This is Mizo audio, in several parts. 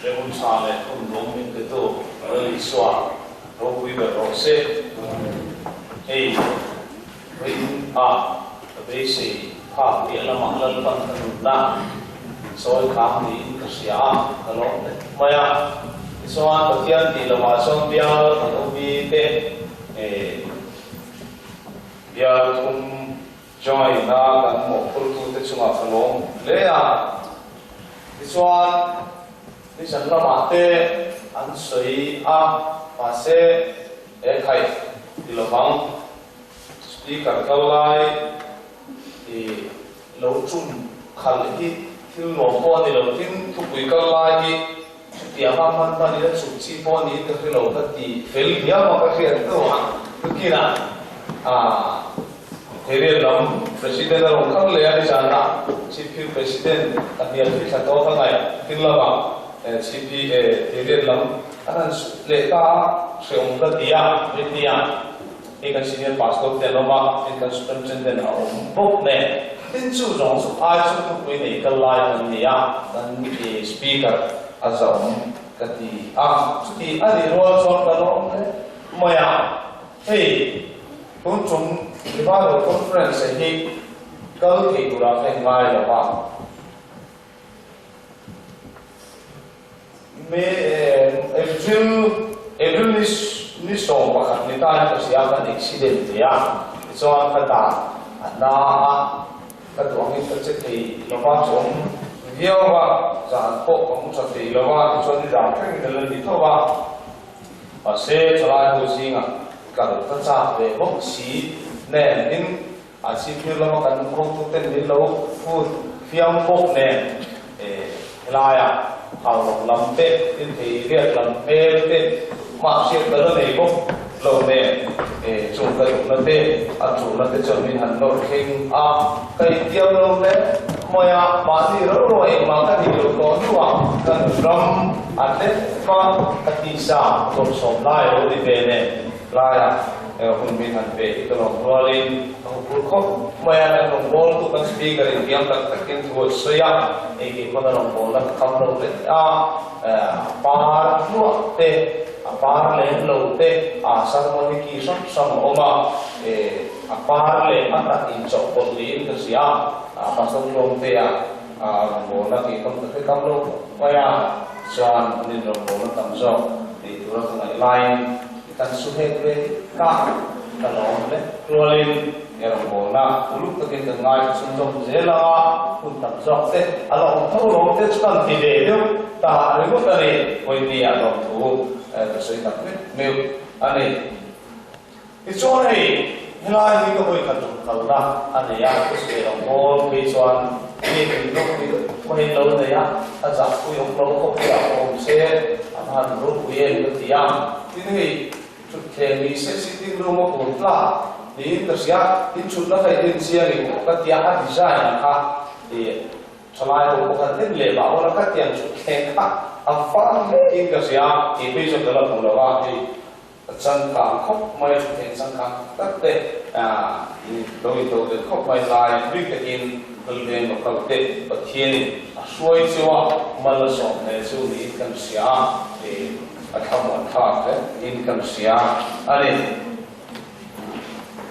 He hun tha leh hun lung min petu Lal Isua ropui ber rawh se. Hei vawiin a ka beisei phak piah lamah Lalpan ka nunna min sawi khang niin ka hria a, ka lawm hle mai a. Tichuan Pathian tih lamah chuan bial kan awmi te bial thum Join a kan mawhphurtute chungah ka lawm hle a. Tichuan, nizan lamah te an sawi a, mahse he khaih ti lovang Speaker kal lai i lo tum khalh hi thil nuam pawh a ni lo, tin thupui kal lai hi chutianga hman hman ila chuk chi pawh a niin ka hre lo ka ti fel hiam a ka hriat hnuah tukinah ah Therian lam President a rawn kal leh a, nizanah Chhipphir President a hnial hi thla tawk a ngaih thil lamah Chhiphi Therian lam an han sut leh ta a, hrehawm ka ti a, heti a hei kan Senior Pastor te an awm a, hei kan Superintendent a awm bawk nen, tin chu zawng chu ai chu thupui nei kal lai kan ni a, kan Speaker a zahawm ka ti a, chuti a nih rual chuan ka lawm hle mai a, hei. Tun tum Revival Conference hi kal thei turah ka inngai lo va. May, April, April ni ni 11 ni tan ka hria kan accident ve a, tichuan ka dan a na a, ka duh angin ka che thei lo va, chawm viau va, zan pawh ka mu tha thei lo va, tichuan ni dang thlengin a la ni tho va. Mahse, thalai ho zingah kal ka chak ve bawk si nen tin a chhipphir lama kan hotuten min lo phut fiam bawk nen helaia hauhlawk lam te tin thei riak lam hmel te mah hriat ka la nei bawk lo nen chung ka duhna te a tulna te chuan min han nawr thleng a, ka intiam lo hle mai a, mahni ro ro engmah ka nih loh tawh hnuah kan ram a tlem a, ka tisa dawmsawm lai lo ni ve nen laiah hun min han pe hi ka lawm rualin ka huphurh khawp mai a, kan rawngbawltu kan speaker in thiam tak takin thu a sawi a, hei kei pawn a rawngbawlna ka kham lo hle a, par hluah te a par lem lo te a sermon hi ki hrang hrang a awm a, a par leh a tak inchawhpawlh niin ka hria a, pastor Tlawmtea rawngbawlna kei pawn ka hre kham lo khawp mai a. Chuan an inrawngbawlna tam zawk tih tura ka ngaih laiin i kan su hek ve ka ka lawm hle. Rualin i rawngbawlna uluk takin kan ngaithla chhunzawm zel ang a, hun tam zawk te a la awm tho lawm te chu kan ti ve deuh ta ringawt a ni, Vawinia lawmthu ka sawi tak meuh meuh a ni. Tichuan hei, helai hi ka vawi khat rawn kalna a nei a, ka sawi ang bawl phei chuan mi tui lawk hi mahin lo nei a, a zah pui awm lo khawp hi a awm se, a va han ropui em ka ti a. Tin hei, thutthleng ni se sitting room a kun tlak niin ka hria, in thutna kha in en chiang in aw ka ti a, a design ang kha ih thalai ho pawh khan en leh mah ula ka tiang thutthleng kha a far hle in ka hria, kei phei chuan ka la hmu lo a hei. A changkang khawp mai, thuthleng changkang tak tak te lo in do tel khawp mai lai bik takin Lalveng local te Pathianin a hruai chu a mal a sawm hle chu niin kan hria a, a thlamuan thlak hle niin kan hria a ni.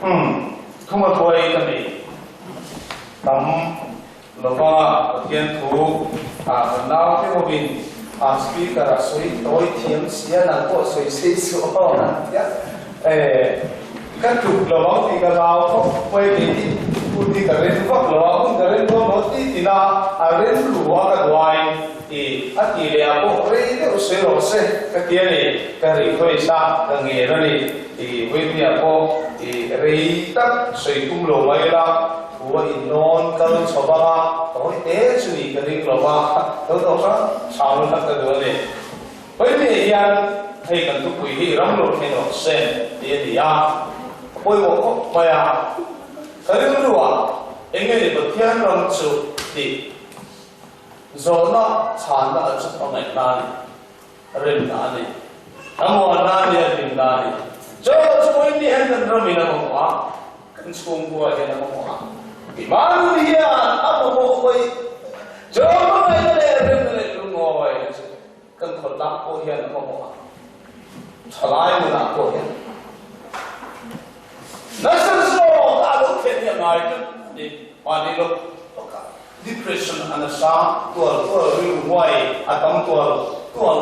Umm, thuma thuai ka nei tam lova Pathian thu ah kan naute hovin a speaker a sawi tawi thiam sia nang pawh sawi sei suh aw an ti a, eh ka tluk lo ang tih ka hlau khawp mai kei hi hun hi ka ren vak lo a, hun ka ren dawn lo ti tin a, a ren lu a ka duai i a tih leh ah pawh rei deuh sawi rawh se ka ti a ni, ka request a ka ngen a ni i vawiin pawh i rei tak sawi tum lo mai la. Thu a innawn kal chho vang a, tawi te chu ni ka ring lo va, lo to hrang hrang lo tak ka duh a ni. Pawihneh hian hei kan thupui hi ram lo thleng rawh se tih a ni a, a pawimawh khawp mai a. Ka rilruah eng nge ni Pathian ram chu tih zawhna chhanna a chu a ngaihna a ni, remna a ni, a muanna a ni, a hlimna a ni. Chu chu pawihneh hian kan ramin a mamawh a. Kan chhungkua hian a mamawh a, Immanuel hian a mamawh hawi. Jehova ngaihna leh remna leh lungawina chu. Kan khawtlang pawh hian a mamawh a, thalai nunah pawh hian nasa zawk a lo thlen hi a ngai tlat a ni. Mahni lo pakhat depression a nasa tual tual, rilru huai a tam tual tual.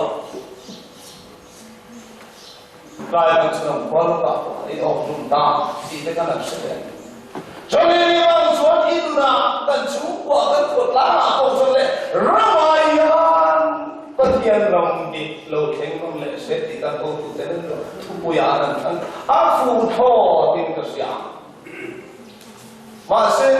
Tlai kan chhunam khua lawkah pawh a inawk hlum ta tih te kan han hre ve. Chumi vang chuan i nunah kan chhungkua kan khawtlangah pawh chuan leh ramah hian Pathian ram hi lo thleng nawn leh se tih kan hotute nen chuan thupuiah an han thlang a fuh thlawtin ka hria. Mahse,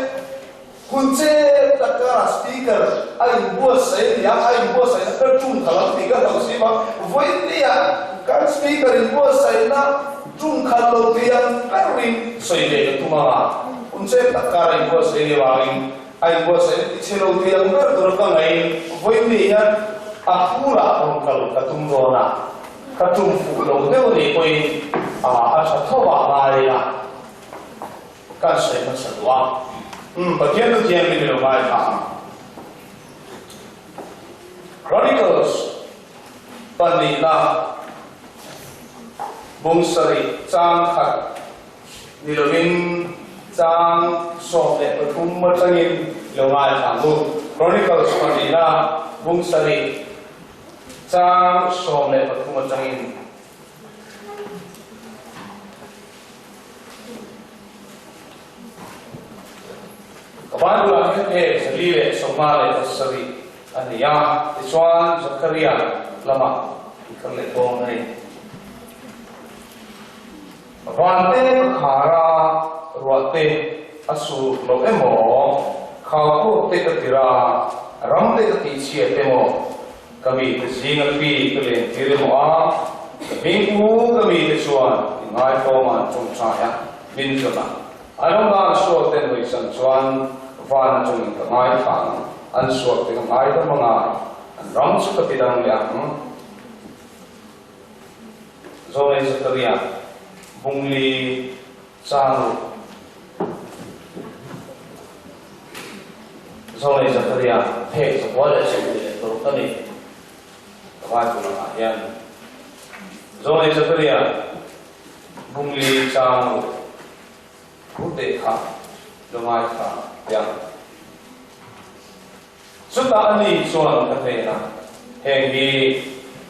Hun che taka speaker a inbuatsaih a ni a, a inbuatsaihna ka tum khalh ang tih ka hlauh si vang. Vawinia kan speaker inbuatsaihna tum khalh lo tih ang berin sawi ve ka tum ang a, hun che taka a inbuatsaih a nih avangin a inbuatsaihna ti chhe lo tih ang ber tura ka ngaihin vawinia hian a phurah rawn kal ka tum dawn a, ka tum fuh lo deuh a nih pawhin a tha tho ah ngai a. Kan sawi hmasa duh a. Umm, Pathian chu thianghlim i lo ngaithla ang. Chronicles pahnihna bung sarih chang khat ni lovin chang 13 atangin i lo ngaithla ang u. Chronicles pahnihna bung sarih chang 13 atangin. Ka Bible-ah hian e 457 a ni a, tichuan Zakaria lamah i kal leh dawn a ni. Vante ka khar a, ruahte a sur lo emaw, khaukhawk te ka tir a, ram te ka tihchhiat emaw, Ka mite zinga pi ka len tir emaw a, ka hming u ka mite chuan i ngaihawm an tawngtai a, min zawn a. An awm dan sual ten hawisan chuan van atangin ka ngaithla ang, an sual te ka ngaidam anga, an ram chu ka ti dang leh ang. Zawnei Zakaria, Bungli, Chang u. Zawnei Zakaria phek zakua leh 26 a ni. Ka Bible angah hian Zawnei Zakaria bungli chang u thu teh kha lo ngaithla teh ang. Chutah a ni chuan ka hnenah, Heng hi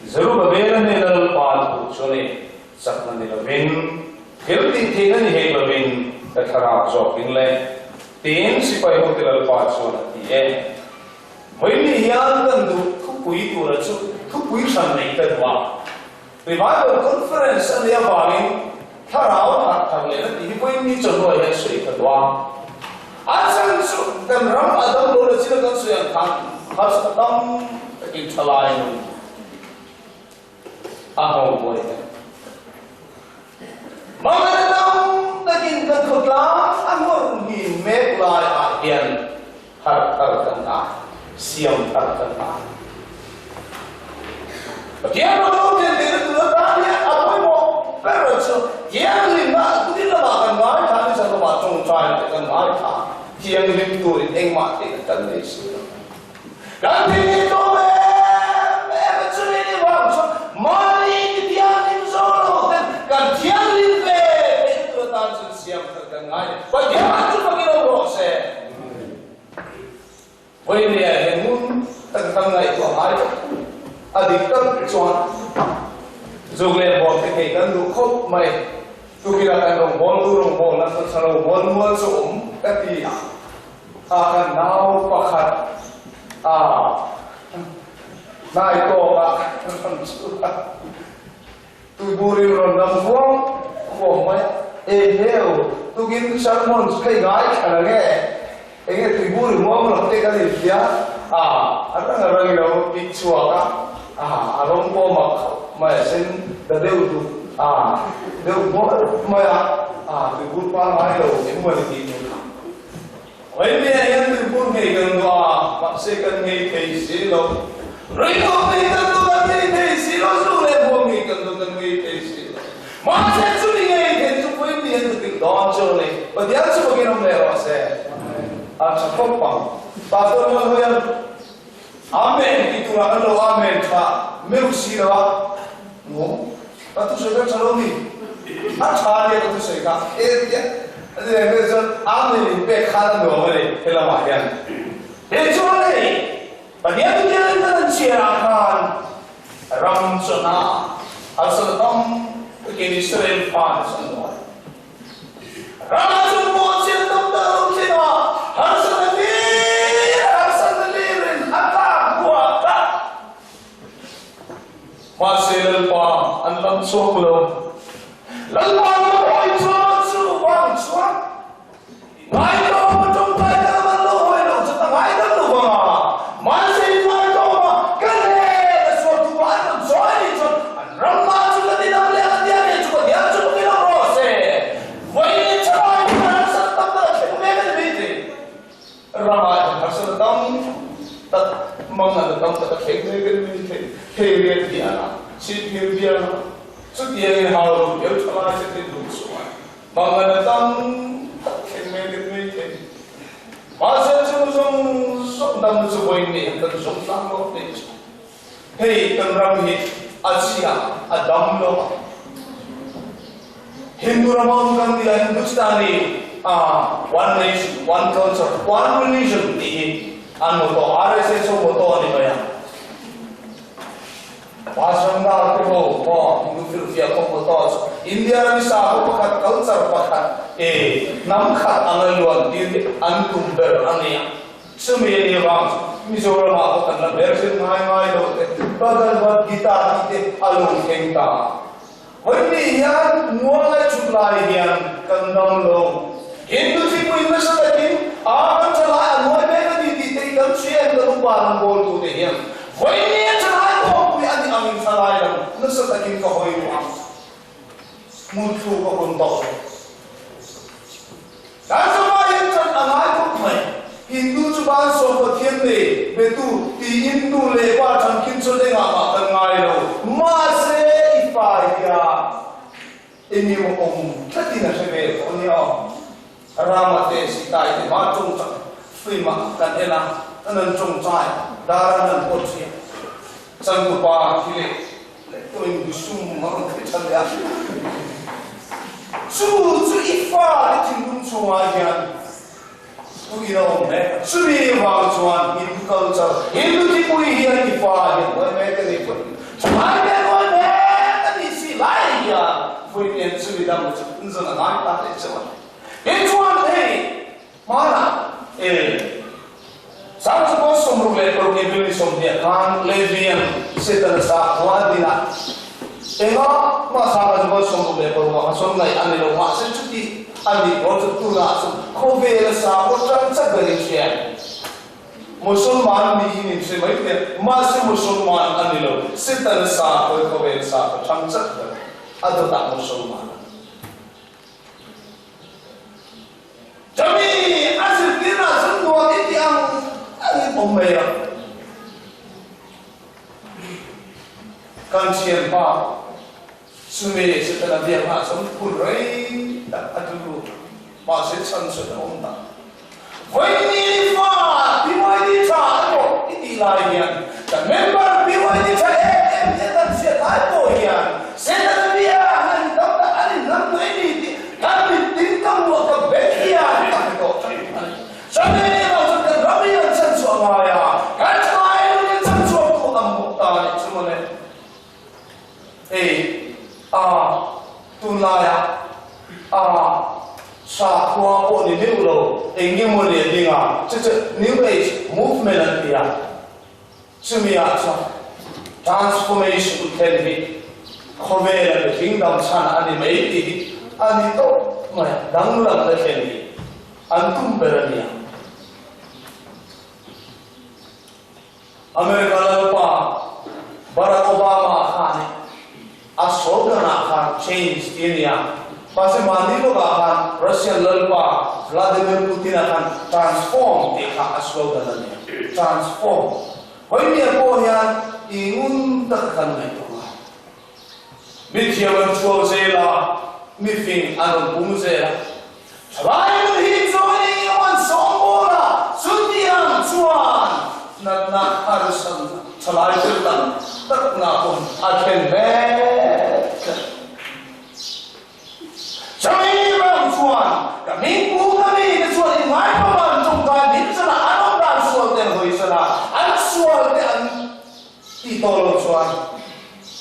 Zerubbabel-a hnena Lalpa thu chu a ni, chakna ni lovin, thil tih theihna ni hek lovin ka thlarau zawkin le, tiin sipai hote Lalpa chuan a ti e. Vawiin hian kan duh thupui tura chu thupui hran nei ka duh a. Revival Conference a nih avangin thlarau thar thar lehna tih hi vawiin ni chawhnuah hian sawi ka duh a. A chhan chu kan ram a dam lo la chin a kan sawi ang khan harsatna tam takin thalai nun a nghawng buai hle. Hmangaihna tam takin kan khawtlang a ngawr hmin mek lai ah hian Har thar kan ngai, siam thar kan ngai. Pathian ram lo thlen theihna tur atan hian a pawimawh ber chu thianghlimna turin lamah kan ngaithla ni zan lamah tawngtaina te kan ngaithla thianghlim turin engmah theihna kan nei si lo. Kan thil hi tlawm em em a chumi ni vang chuan mahni ti thianghlim zo lo ten kan thianghlim ve theihna tur atan chuan siam thar kan ngai. Pathian chu fakin awm rawh se. Vawinia he hmun tak kan ngaihtuah ngai tak a dik tak chuan zuk leh bawm te thei kan duh khawp mai. Tukirah kan rawngbâwl tu rawngbâwlna chu tha lo mual mual chu awm ka ti a, a kan nau pakhat a hnai tawkah rawn chu a. Tuiburin rawn dam huam huam mai a, E heu, tukin sermon chu ka i ngaithla la nge? Enge tuibur i huam lo te kan inhria a, a rang a rang i lo pik chhuak a, a, a rawng pawh mak khawp mai a sen ta deuh duk a, deuh hmual mai a, a, tuibur pangngai lo eng maw ni tih tur kha. Vawinia hian tuibur ngei kan duh a, mahse kan ngei thei si lo. Ringawt ngei kan duh kan ngei thei si lo, zu leh buang ngei kan duh kan ngei thei si lo. Mahse chumi ngei thei chu vawinia hian tutik dawn chu a ni. Pathian chu bakin awm leh rawh se. A tha khawp ang. Pastor Muanhuian. Amen ti tura kan lo Amen tha meuh si lo a, maw? Ka thusawi kha tha lo mi? A tha nia ka thusawi kha e tia a ti leh hmel chuan Amen in pek khan a nuam a ni he lamah hian. He chuan hei Pathian thutiang in kan han chhiar ah khan ram chuan a harsatna tam takin Israel fa te chu an nuai. Ramah chuan pawhchhiat tam tak a lo thleng a, harsatna hlir harsatna hlirin a tlak buah ta. Mahse Lalpa an lam chhuak lo. Lalpa lo hawi chuan chu vang chuan Ngaidawma tawngtai ka lam an lo hawi lo chu ta ngaidam lo vang a, mahse Ngaidawma ka hnen a sual thu pah an rawn sawi anih chuan an ram mah chu ka ti dam leh ang tia nge chu Pathian chu ka lo rawh se. Vawiin thalai hi harsat tam tak a thleng mek a ni mai thei. Ramah hian harsatna tam tak mangan tam tak a thleng mek a ni mai thei. Thei riat bial a, chhipphir bial a, chutiangin hau duh deuh thalai te thinlung chungah Mangan tam tak thleng mai leh mai thei. Mahse chu zawng zawng dam chu vawi hnih kan zawng tlang lo tih chu hei kan ram hi a chhia a dam lo a. Hindu ram awm kan tia Hindustani ah one nation, one culture, one religion tih hi an motto RSS ho motto a ni mai a. Bajrang Dal te ho maw Hindu firfiak ho motto chu India ram i sakhaw pakhat culture pakhat e hnam khat anga luan tir hi an tum ber a ni a. Chumi a nih avang chu Mizoram ah pawh kan la ber zir ngai ngai lo te Bhagavad Gita tih te a lo thleng ta a. Vawiin hian mualai chhut lai hian kan dam lo. Hindu thingpui nasa takin a kan tha lai a nuai mek a ni tih te hi kan hria em kan upa lam bawltu te hian vawiin a tha lai kawngpui a nih angin tha lai lam nasa takin ka hawi duh ang. Hmunthluk a hun tawh lo. Kan chungah hian chan a ngai khawp mai. Hindu chu Bansawm Pathian nei betu tiin nu leh pa thankhin chuan engah mah kan ngai lo. Mahse i fa hian eng emaw awm tlatin a hre ve tawh a nia aw. Rama te Sitai te hma tawngtai film ah kan en a, an an tawngtai dar an an pawt ṭhian. Changtupa khi leh Leh tuin Bisum a rawn thei tha leh a. Chu chu i fate thinlung chungah hian tuin a awm mek a. Chumi vang chuan Hindu culture, Hindu thipui hian i fa hian huai mek a ni pawhin thalai mek huai mek a nih si lai hian vawiin chumi dang chu an zawn a ngai ta leh chauh a ni. Tichuan hei Hmanah e Sangchukua 66 April ni 20 khan Levian Setana sakhua a din a, enga mah Sangchukua 66 ah kha chuan ngaih a ni lo, mahse chuti a nih rual chu tunah chuan khawvela sakhua tan chak berin hria Musulman niin in hre mai thei a, mahse Musulman a ni lo, Setana sakhua khawvela sakhua tan chak ber a dawtah Musulman a ni. Chumi a zirtirna chu nuam i tih ang angin awm mai a. Kan thianpa chumi Setana biakna chuan phun rei tak a tlu lut a, mahse chhan chuan a awm tak. Vawiini fa BYD tha emaw i tih lai hian kan member BYD tha em em te kan hriat lai pawh hian Setana biakna hi tam tak an inhlam mai ni tih kan mittin ka hmuh ka beng hian ka hre tawh thin a ni. Chumi erawh chuan kan ram hi an chhanchhuah ngai a, kan thalai nun in chhanchhuak tu an hmuh ta nih chu mawle. Hei a tunlaiah a sakhua pawh ni meuh lo eng nge maw leh ding a, chu chu New Age movement an ti a, chumi ah chuan transformation thlen hi khawvela mihring dam chhan a ni mai tih hi a ni tawp mai a, danglamna thlen hi an tum ber a nia. America lalpa Barack Obama khan a slogan ah khan change ti a ni a, mahse mahni lawkah khan Russian lalpa Vladimir Putin ah khan transform tih kha a slogan a ni a, transform. Hawimia pawh hian i ngun tak kan ngaihtuah ngai. Mithiam an chhuak zel a, mifing an rawn pung zel a. Thalai nun hi chuan eng emaw an sawm bawl a, chutiang chuan natna harsa. Thalai thil tam tak na pawh a thlen mek tlat. Chumi vang chuan ka hming pu ka mite chuan inngaihawm an tawngtai min chana an awm dan sual te an hawi chana an sual te an tih tawh lo chuan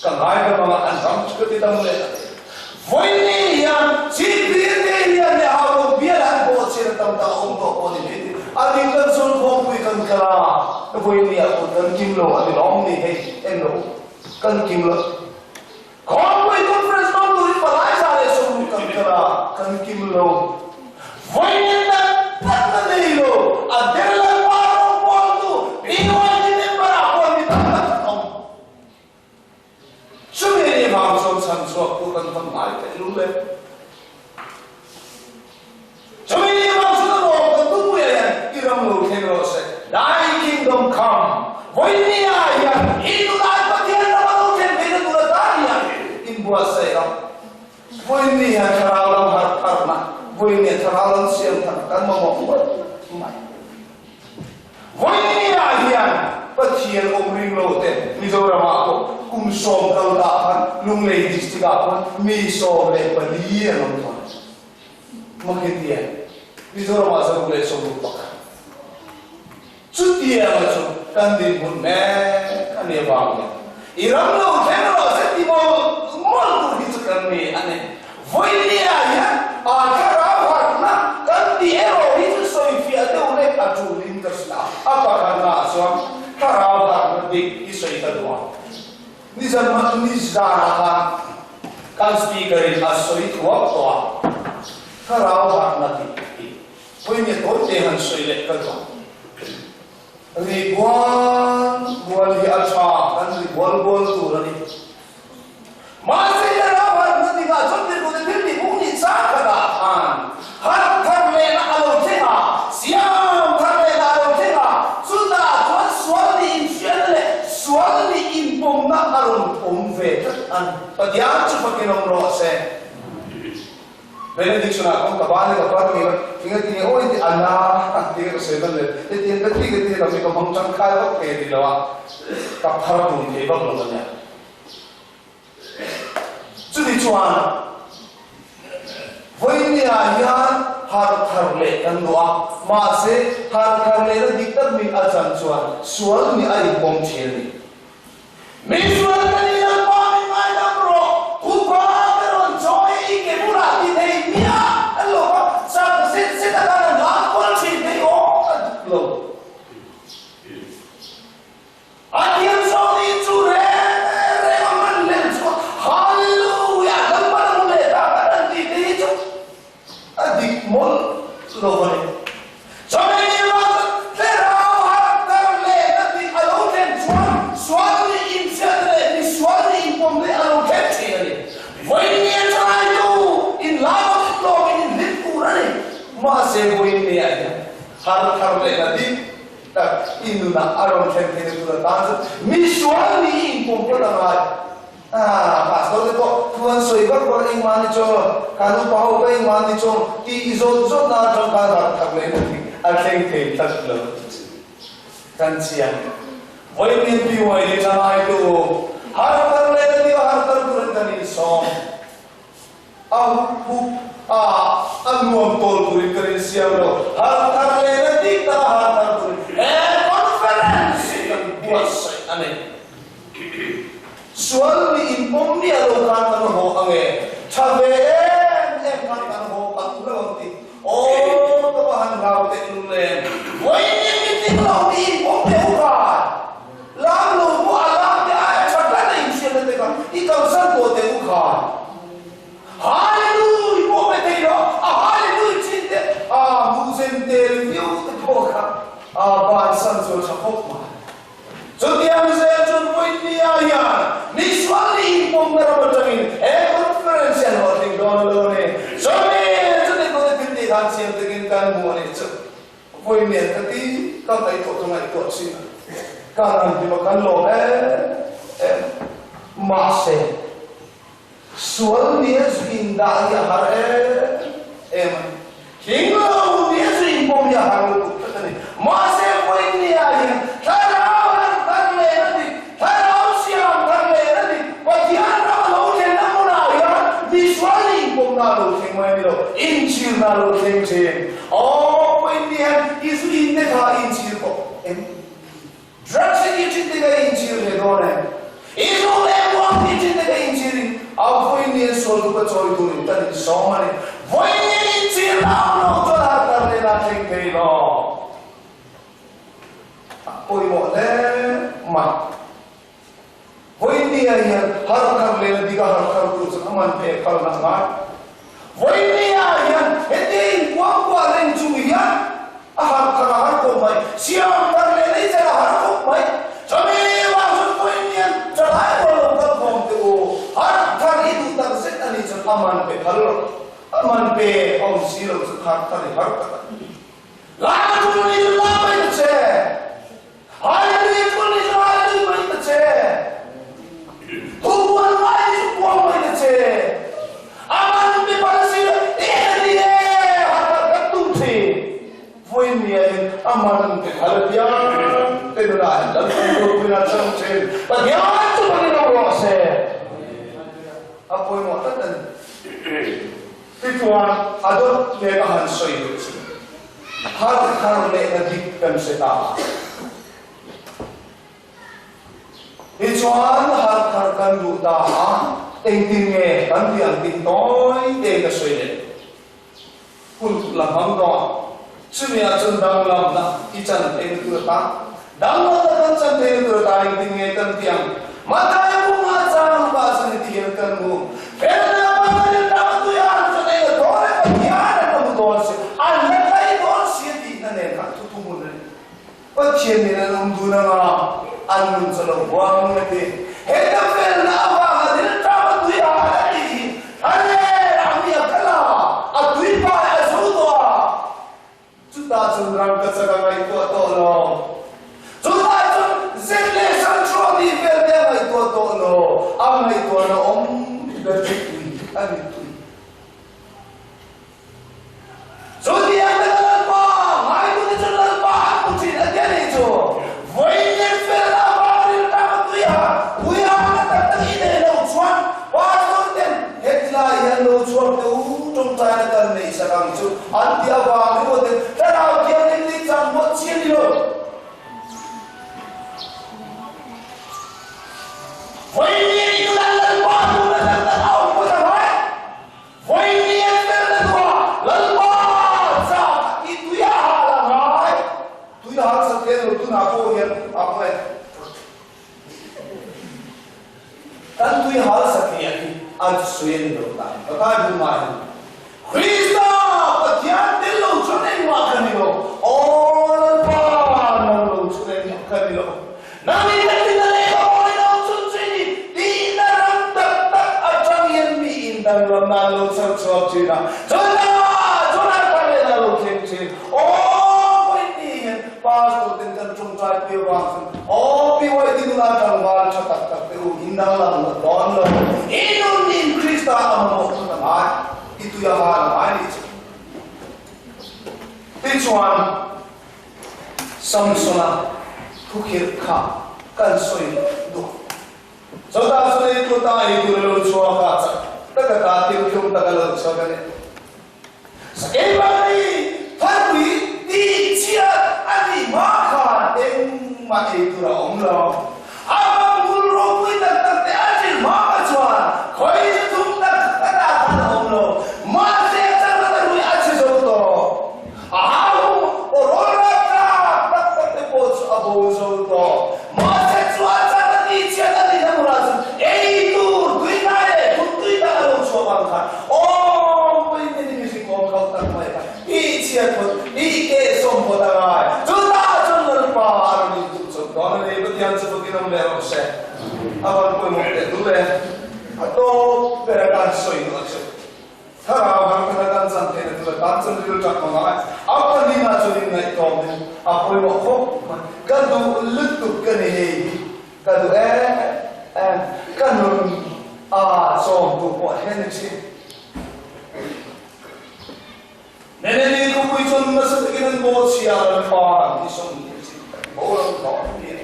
ka ngaidam anga an ram chu ka ti dam leh a ti. Vawiini hian Chhipphir te hian leh Haulo bial an bawh chin a tam tak a awm tawh pawh ni mai ti. A ding kan sawn khawmpui kan kal a, vawiini ah pawh kan kim lo a ni lawm ni hei en lo kan kim lo. Khawmpui Conference hmang turin palai za leh sawmruk kan kal a, kan kim lo. Vawiin tak tak na nei lo, a der Lalpa rawngbawltu BYD member ah pawh mi tam tak an awm. Chumi ni vang chuan chhanchhuak tu kan tam ngai theih lul e. Chumi ni vang chuan a lawm kan tum pui hian i ram lo thleng rawh se. Thy kingdom come. Vawiin ah hian i tunai Pathian ram a lo thlen theihna tur atan hian inbuatsaih rawh. Vawiin ni hian thlarau lam harh tharna, vawiin ni thlarau lam siam tharna kan mamawh ngawt mai. Vawiin ah hian Pathian awm ring lo te Mizoram ah pawh kum sawm kal ta khan Lunglei district ah khuan mi 14 an awm tawh. Makhetia Mizoram ah 161. Chutianga chu kan dinhmun mek a nih avang hian i ram lo thleng rawh se ti mawlh mawlh tur hi chu kan ni a ni. Vawinia hian a thlarau harhna kan tih erawh hi chu sawifiah deuh lek a tulin ka hria. A pakhatnaah chuan thlarau harhna dik hi sawi ka duh a. Nizan nizanah khan kan speaker in a sawi thuak tawh a, thlarau harhna dik hi. Vawinia tawi te han sawi leh ka duh. Ri bual bual hi a tha, kan ri bual bual tur a ni. Mahse i ram harhna dingah chuan tirhkohte thil tih hung nih chak khatah khan harh thar lehna a lo thleng a, siam thar lehna a lo thleng a, chutah chuan sual nih inhriatna leh sual nih inpawmna a rawn awm ve tlat a ni. Pathian chu fakin awm rawh se. Benediction ah kawng ka ban i ka par nge tinge tinge aw i ti a na tinge ka sawi ban le hetiang ka ti ka ti lam hi ka hmang tangkai vak thei a ni lo a ka phar tum thei vak lo a nia. Chumi chuan vawinia hian har thar leh kan duh a mahse har thar lehna dik tak min a chan chuan sual nih a inpawm thin a ni. Mi sual ka ni Lalpa min ngaidam rawh, thupa te rawn chawi i ke bulah ti thei miah an lo va, chak zet zet a khan an hlang kual thin thei awk a dik lo. A thiam zawk ni chu reng reng a man lem chu Hallelujah Lalpa na hmu leh ta kan han tih te hi chu A dik mawlh lo a ni. Chawhmeh ni vang chuan thlarau harhter leh na tih a lo thlen chuan sual nih inhriatna leh misual nih inpawm leh a lo thlen thin a ni. Vawiin a thalaitu inlai in lawmin inhlim tur a ni. Mahse vawiin niah hian harhthar leh na dik tak i nunah a rawn thlen theihna tur atan chuan misual nih inpawm phawt a ngai. Ah, pastor te pawh thu an sawi vak vak engmah ni chuang, kan upa ho pawh engmah ni chuang tih i zawt zawt na atang khan rak thak leh na thing a thleng thei tlat lo kan chiang. Vawiin BYD thalai tu har thar leh na nia har thar turin kan insawm a hup hup a a nuam tawl turin kan insiam lo har thar leh na dik taka har thar turin he conference hi kan buatsaih a ni. Sual mi inpawm miah lo khan kan haw ang e, tha ve em em khan kan haw tak lo ang tih aw ka va han hlau teh lul em. Vawiin mi tling lo mi inpawm teh u khan lam lo pawh a lam te aia tha tlat a inhriatna te kha i kalsan tawh teh u khan. Hallelujah pawh pe thei lo a hallelujah chin te a hmuhzen tel viau te pawh kha a bansan chu a tha khawp mai. Chutiang zel chuan vawinia hian misual nih inpawmna ram atangin he conference hian hlawhtling dawn a lo ni. Chumi chumi kawng thil tih khan chiang takin kan hmu a nih chu. Vawinia ka ti ka ngaihtuah ka ngaihtuah chin a, kan han hlim a kan lawm em em. Mahse, sual nia zu indah hi a har em em a ni. Hling lo nia zu inpawm hi a har lutuk tlat a ni. Mahse, vawinia hian thlarau han thar leh a ni. em? Drugs i tih thin te ka inchhir ve dawn em? I zu leh muang tih thin te ka inchhirin a vawiin sual chu ka chawi turin kan insawm a ni. Vawiin inchhir na awm lo chuan har tar leh na thleng thei lo. A pawimawh hle mai. Vawiin ah hian har thar leh na dik a har thar tur chuan a man pek phal na ngai. Vawiin ah hian hetia inkuang kuah reng chung hian a har thar a har khawp mai, siam thar leh nei chen a har khawp mai. Chumi vang chuan vawiin hian thalai rual lo kal khawm teh u, har thar i duh tak zet a nih chuan a man pe phal lo. A man pe awm si lo chu har thar i har tak a ni. Lai a tul ni chu la mai ta che. Hai a ni tul ni chu hai a ni mai ta che. Thu buan ngai ni chu puang mai ta che. A man mi pal si lo e a ni e har har kan tum thin. Vawiin ni ah hian a man te phal piang te nunah hian Lalpan ropuina chang thin. Pathian chu panin awm rawh se. A pawimawh tlat a ni. Tichuan, a dawt leh a han sawi duh chu har thar lehna dik kan hre ta a. Tichuan, har thar kan duh ta a, engtin nge kan tih ang tih tawi te ka sawi leh. Hun la hmang dawn. Chumi ah chuan danglamna i chan theihna tur atan, danglamna kan chan theihna tur atan engtin nge kan tih ang? Mathai bunga chang pa chuan heti hian kan hmu, Felna Pathian ram tui an chuan eng a dawn e Pathian an la hmu dawn si, an la tlai dawn si a tihna nen khan thu thu hmun a ni. Pathian nen an awm dun anga an nun chu a lo huang a ti. Heta felna avanga rilṭam a tui a a tih hi thla leh a mi a kal a, a tui pai a zo tawh a, chutah chuan ram ka chak a ngaihtuah tawh lo. Chutah chuan zet leh Santro tih vel te a ngaihtuah tawh lo, a ngaihtuahna awm ber chu tui a ni tui. Chutiang te ka Lalpa, ngaitute chu Lalpa an hmu thin a ti a nih chu. Vawiin fel avang rilṭam a tui a, tui a na tak tak i nei lo chuan Pastor ten hetilai hian lo chhuak teh u, tawngtaina kan neih sak ang chu an ti avang ringawt in Thlarau Thianghlim nih chang ngawt chi a ni lo. Vawiin i nunah Lalpa duhna tak tak a awm phawt ang hai. Vawiin felna duah Lalpa chak i tui a hal a ngai. Tui a hal sak lem lo tunah pawh hian a khaw e. Kan tui hal sak hi a hi a sawi a ni lo ta. Patai bul ngai hi. Krista Pathian tel lo chuan engmah ka ni lo. Aw Lalpa nang lo chuan engmah ka ni lo. Nang in ka tin a lehkha pawh ni lo chun chu i ni tihna ram tak tak atang hian mi in danglam nan lo chho chhuak thin a, chutah chuan an kal leh nan lo thleng thin. Aw vawiin hian Pastor ten kan tawngtai pui avang chuan aw PYT nula tlangval tha tak tak te u in danglam loh dawn lo. I nun in Krista a mamawh phut a ngai, i tui a hal a ngai nih chu. Tichuan. Samsona thukhirh kha kan sawi duh. Chutah chuan ei tur ta ei tur a lo chhuak a, chak taka ta tirthlum taka lo chhuak a ni. Sakei tharpui tih chhiat a nih hma khan engmah ei tur a awm lo. A bangul ropui tak tak te a ṭil hma kha chuan khawi chu thum tak a dah khan a awm lo. Mahse a chakna te rui a chhe zo tawh. A hau aw rawl rat tak tak tak te pawh chu a bo zo tawh. Mahse chu a chak a tih chhiat a nih na hmunah chuan ei tur tui hnai leh thum tui tak a lo chhuak ang khan awm pawhin heti mihring awm khauh tak mai kha tih chhiat phawt, tih keh sawm phawt a ngai. Chutah chuan Lalpa a rawn intuh chawp dawn a ni. Pathian chu fakin awm leh rawh se. A van pawimawh teh dul e. A tawp ber a kan sawi duh a chu. Thlarau har kha kan chan theihna tur atan chuan ril ṭak hmang a, a pahnihna chuan inngaihtlawm hi a pawimawh khawp mai. Ka duh lutuk ka ni hei hi, ka duh em em, ka nun a chawmtu pawh hian ni ṭhin. Neneni khawpui chuan nasa takin an bawhchhia a rawn far ang tih sawm ni ṭhin tak bo lo tawh a ni.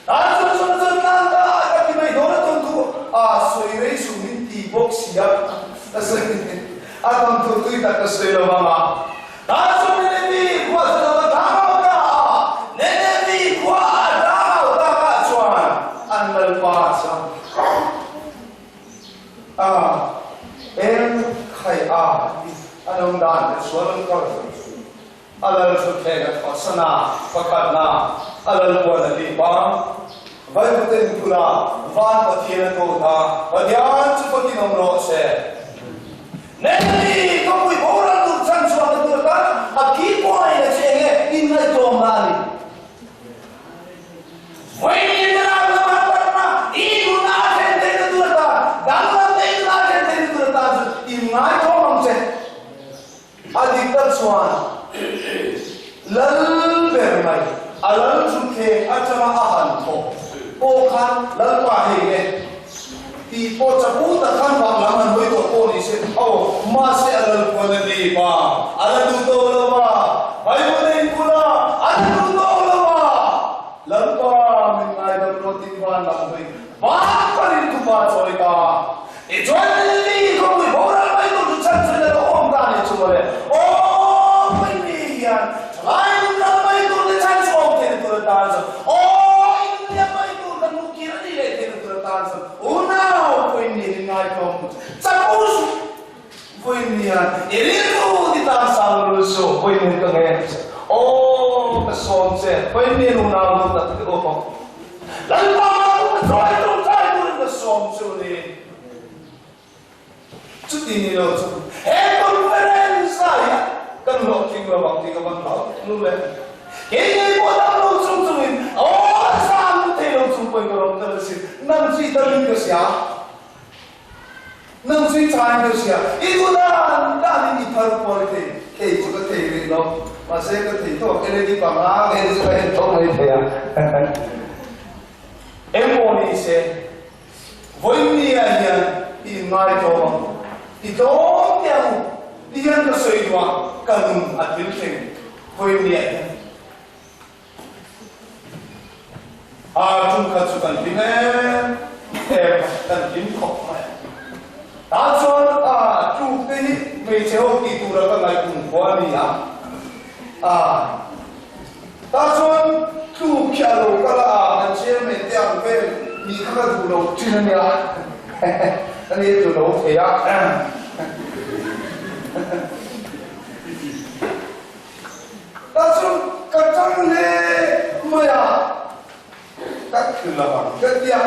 Tan chuan chuan chuan tlan ta a ka ti mai dawn a tawn thu a sawi rei suh min ti bawk si a ka sawi a tawn thu tui tak ka sawi lo vang a tan chuan min emi khua chu lo va tlang lo ta a. sual an kal. A lal thutthleng a thawhsan a, pakhatna a lal puan a hlip a. Vaivuten phul a, van Pathian a ko ta, Pathian chu fakin awm rawh se. Nelly, ka pui boral tur chan chhuak na tur atan a key point a che enge inngaihtlawmna a ni. Vawiin te lam lama tarna i nuna a thlen theihna tur atan, danglam te i nuna a thlen theihna tur atan chu inngaithawm ang che. A dik tak chuan lal ber mai, a lal thutthleng atanga a han thawk pawh khan Lalpa hei nge tih pawh chapu tak khan vang lam han hawi tawh pawh ni se aw, mahse a lal puan a ni pa, a la duh tawh lo a, Bible a inkulh a, a la duh tawh lo a, Lalpa min ngaidam rawh tih van lam hawi van panin thupa chawi ta. Tichuan Lily khawpui boral mai tur chu chhan chuan a lo awm ta a nih chu mawle. Aw Pawimi hian thalai nun ram mai tur te chhan chu awm theihna tur atan chuan aw i nun liam mai tur kan hmuh kir a nih leh theihna tur atan chuan unau Pawimi hi ngaitlawm tur chu chapo suh. Pawimi hian i rilru ti tan sang lul suh Pawimi ka ngen che. Aw ka sawm che Pawimi unau lu tak te aw. Lalpa ka chawi tur chai turin ka sawm chu ni. Chuti ni lo chu he conference ah hian kan hlawhtling lo ang tih ka van hlau tlul e. Kei ngei pawh dam lo chung chungin aw sang thei lo chung pawhin ka rawn kal asin. Nang chu i talin ka hria. Nang chu i chai ka hria. I duh dan danin i thar kual thei. Kei chu ka thei rih lo. Mahse ka thei tawk LED panga vel chu ka en tho mai thei a. Engpawh ni se, vawinia hian i inngaitawm ang. I tlawm teh ang u. Ti hian ka sawi duh a, ka nun a thil thleng vawinia hian. A tum khat chu kan hlim em em a, kan hlim khawp mai a. Tah chuan a tluk te hi hmeichhe ho tih tura ka ngaih kum khua a ni a. A tah chuan tluk khi a lo kal a, a kan chairman te ang vel nih kha ka duh lo thin a nia. Ani a tlu lo thei a. Ta chu ka chang hle mai a, ka thil lo ang ka ti a,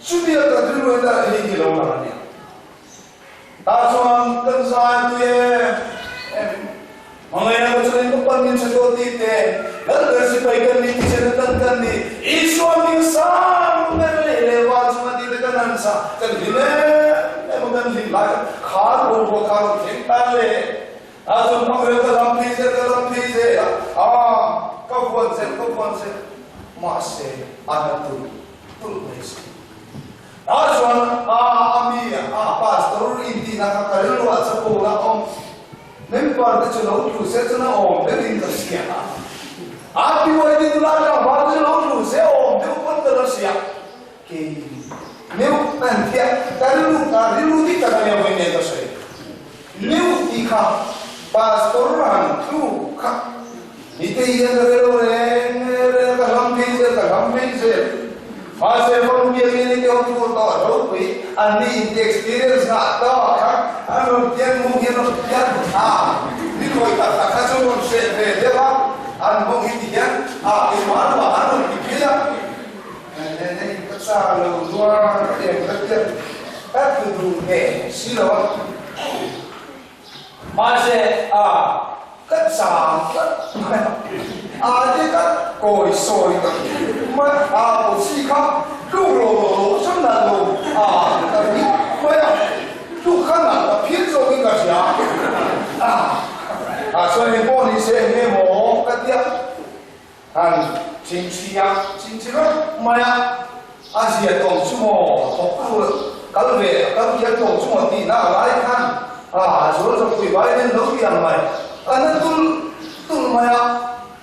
chumi a ka rilru hi ta hei hi lo lang a nia. Ta chuan kan zai tui em em hmangaihna ka chuan in ka pan min hre tawh tih te, Lalber sipai kan ni tih chen tan kan ni, Isua hming sang ber leh leh van chunga tih te kan han sa, kan hlim em em a, kan hlim lai khan khar boruak kha a rawn thleng tan leh. A chu hmang reng ka lam phei zel ka lam phei zel a, aa ka vuan zel ka vuan zel mahse a na tulh tulh mai si. Tah chuan a a mi a pastor intihna kha ka rilru ah chapo la awm member te chu lo tlu se chuan a awm deuhin ka hria a, a PYD nula tlangval te chu lo tlu se a awm deuh pawn ka la hria. Kei meuh an tia ka rilru ka rilru dik tak a nia vawi nen ka sawi. Meuh tih kha pastor han tlu kha mite hian ka rel reng reng ka hlam phei zel ka hlam phei zel. Mahse fam biakinn i teuh tur tawh ropui an ni in ti experience ngah tawh kha an rawn pian mung hi an rawn pian a ni khawi tak tak kha chu rawn hreh ve deuh a an mawng hi ti hian a keimah lamah an rawn ti phei a. Ka chak lo zuar ka em ka tia ka tlu duh hneh si lo a. Mahse a ka chang tlat mai a, a te ka kawi sawi tak mai a aw chi kha tluk lo lo lo chuan nalh lo a ka ri mai a, tluk kha nalh ka phir zawkin ka hria a, a chuan engpawh ni se eng nge maw ka tia. An chingchhi a, chingchhi rawk mai a, a zia tawng chu maw thawk tur kal ve a kal thiam tawng chu maw tihna a lai khan a zual zawk pui vai nen lo ti ang mai, a na tulh tulh mai a,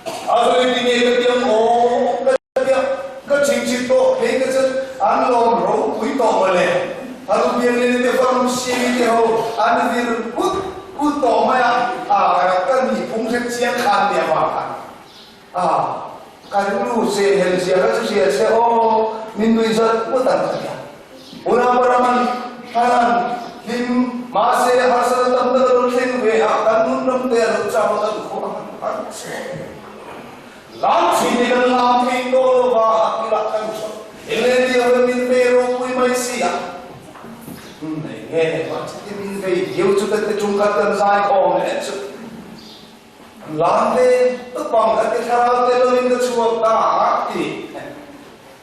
a zawi ti nge ka ti ang aw ka ti a, ka chingchhi tawh phei ka chan an lawm ropui tawh mawle, a lu biang leh te farm siami te ho an vir put put tawh mai a, a ka nih phung hrek chiang khan nia vang khan. A, ka rilru che hel zia ka chu hria che aw, min nui zat ngawt ang ka tia. Unau Paraman, Hanan, hlim. Mahse, harsatna tam tak a lo thleng ve a, kan nun ram te a lo chau a, kan khua a han har chhe. Lam thin hi kan lam thei tawh lo va, a kilah kan hrawt. England hi a rawn min ve ropui mai si a. Eng nge mah chuti min vei viau chu ka ti ṭum khat kan zai khawm leh chu. Lam te tupang ka ti thlarau te lovin ka chhuak ta a ti.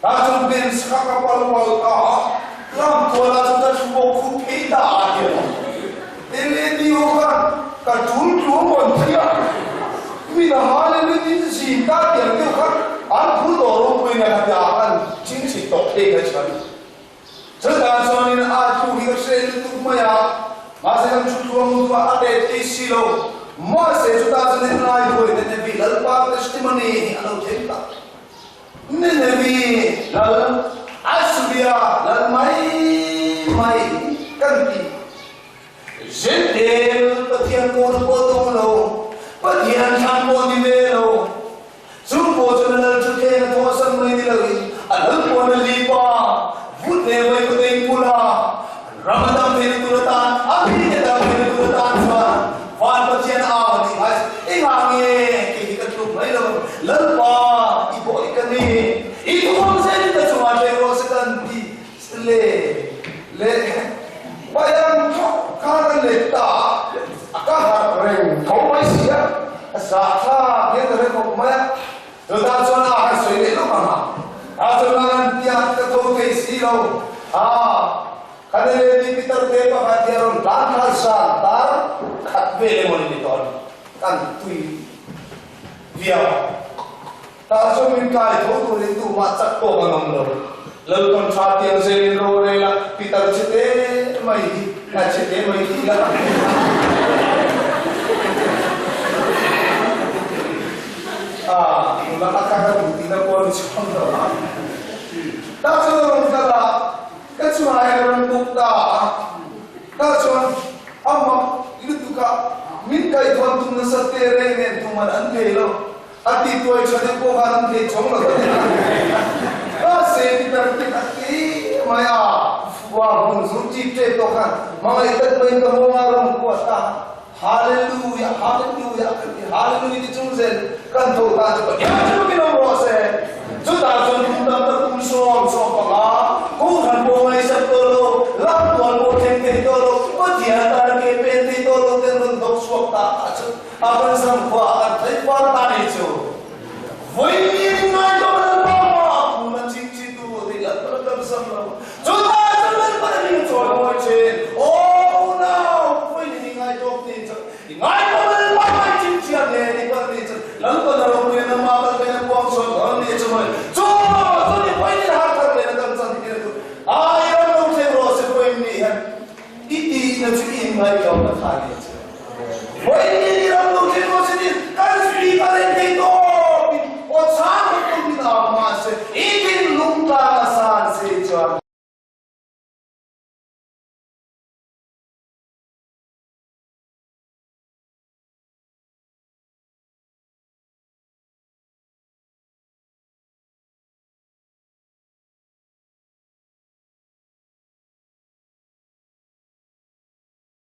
Ta chu bench kha ka pal pal ta a, lam tualah chu ka thu bawk khup phei ta a ti a. Led ho khan ka ṭul ṭul rawn thi a, mi na haleluia in zin ta tiang deuh khan an phu tawh ropui na kha tia an chingchit tawh phei kha chuan. Chutah chuanin a thu hi ka hre lutuk mai a, mahse kan thu tluang lutuk a, a let thei si lo. Mahse chutah chuanin ngai huai Nenevi Lalpa testimony hi a lo thleng ta. Nenevi Lal Assuria Lal mai mai kan ti. Zentel Pathian pawh na pawh dawng lo, Pathian thlan pawh ni ve lo. Chu pawh chuan a lal chu thleng a thawhsan mai ni loin a lal pawn a lip a, vut leh vai kawt a inpul a, an ram a dam theihna tur atan, a mite dam theihna tur atan chuan van Pathian a au a nih ngai chu. Engah nge kei hi ka tluk mai lo ang, Lalpa i bawih ka ni, i thuam zel ka chungah thleng rawh se kan ti le le Bayang thawk kha ka let ta a, ka harh reng tho mai si a, a zahthlak hian ka hre khawp mai a, chutah chuan a han sawi leh lawk ang a, a chuan a rawn ti a, ka tho thei si lo, a kha ni leh ni Peter te pakhat hi a rawn tlan thla zan tar khat vel emaw ni tawh a ni, kan tui viau. Tah chuan min kai tho turin tumah chak tawk an awm lo. Lalpan tha tiang zelin rorel a, pitar chhe te mai hi, a chhe te mai hi ila. A, nula a kar a duh tihna pawh a ni chhuak lo a. Tah chuan a rawn kal a, ka chungah hian a rawn buk ta a. Tah chuan a mak lutuk a, min kaihthawm tum nasa te reng nen tuman an thei lo. A ti tuai tha deuh pawh khan an thei chawng lo ta nen a. Mahse Peter te kha ti mai a, fua hmun zur tip tep tawh khan hmangaih tak maiin ka nghawng a rawn kuat ta. Hallelujah, Hallelujah kan ti, Hallelujah ti chung zel kan tho ta chu Pathian chu min awm rawh se. Chutah chuan kum tam tak kum 75 Kohhran pawh ngaihsak tawh lo, lamtual pawh thleng thei tawh lo, Pathian tana ke pen thei tawh lo ten rawn dawk chhuak ta kha chu A kan zam khua a kan theih far ta ni chu. Vui!